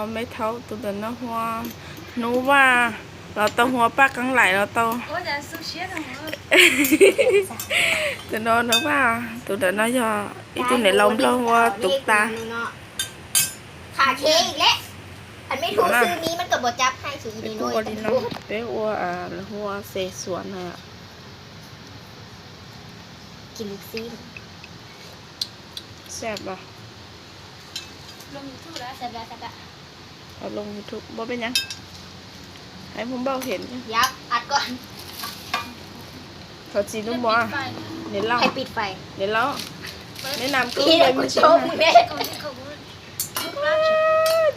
Me thaub, tus ntawm no hu ua Hnub Vaj, los tau hu ua Paj Qeeb Laim los tau. Tus no Hnub Vaj, tus ntawm no yog ib tug niam laus Nplog hu ua Tus Tas. Kuv ua li no, peb ua, lawv hu ua Szechuan na. Sab, loo YouTube npaj peb nyab, hais Hmoob npauj hem. Thov txim tus muam, niam laus, niam laus, neb nam kub me me tsis,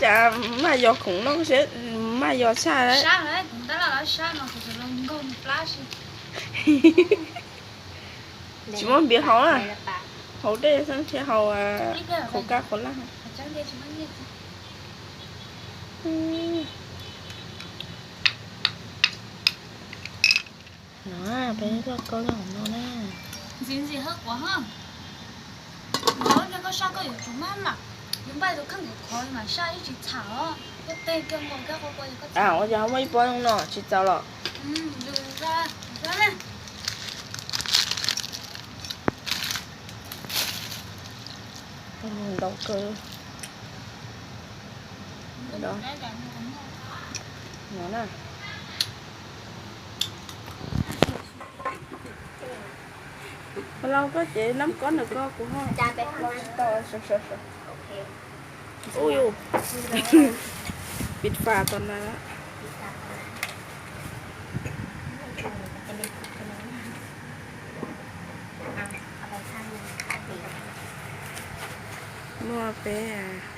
cas maj yog khoom noj seb, maj yog tshaj lawm. Tsis muaj npias haus na, haus dej xwb thiab haus khov kaj khov laj. No, peb loj koj loj no na. Ua yog muaj ib pob no tsis txaus los? Ntau kawg. No na. Lauj, koj ces nab kob ntawm koj kuv ho tsis tau. Ub yus, pis fas tom no. Muaj peb